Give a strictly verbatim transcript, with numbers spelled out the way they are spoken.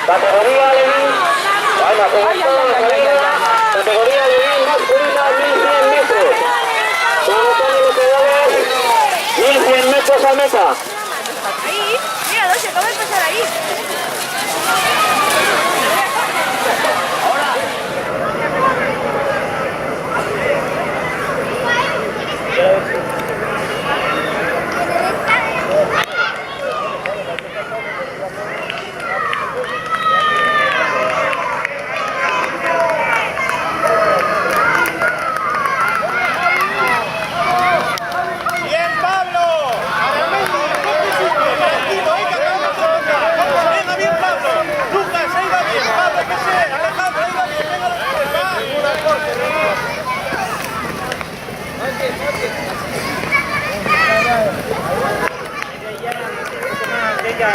Categoría Levin, bueno, ¿cómo está la salida? Categoría Levin masculina, mil cien metros. Son los pedales, mil cien metros a meta. Ahí, míralo, se acaba de pasar ahí. Bien, Pablo. Aramendi, ¿qué hiciste? Tranquilo, ahí que acabamos de tocar. Venga, bien, Pablo. Lucas, ahí va bien. Pablo, que se, Alejandro, ahí va bien. Venga,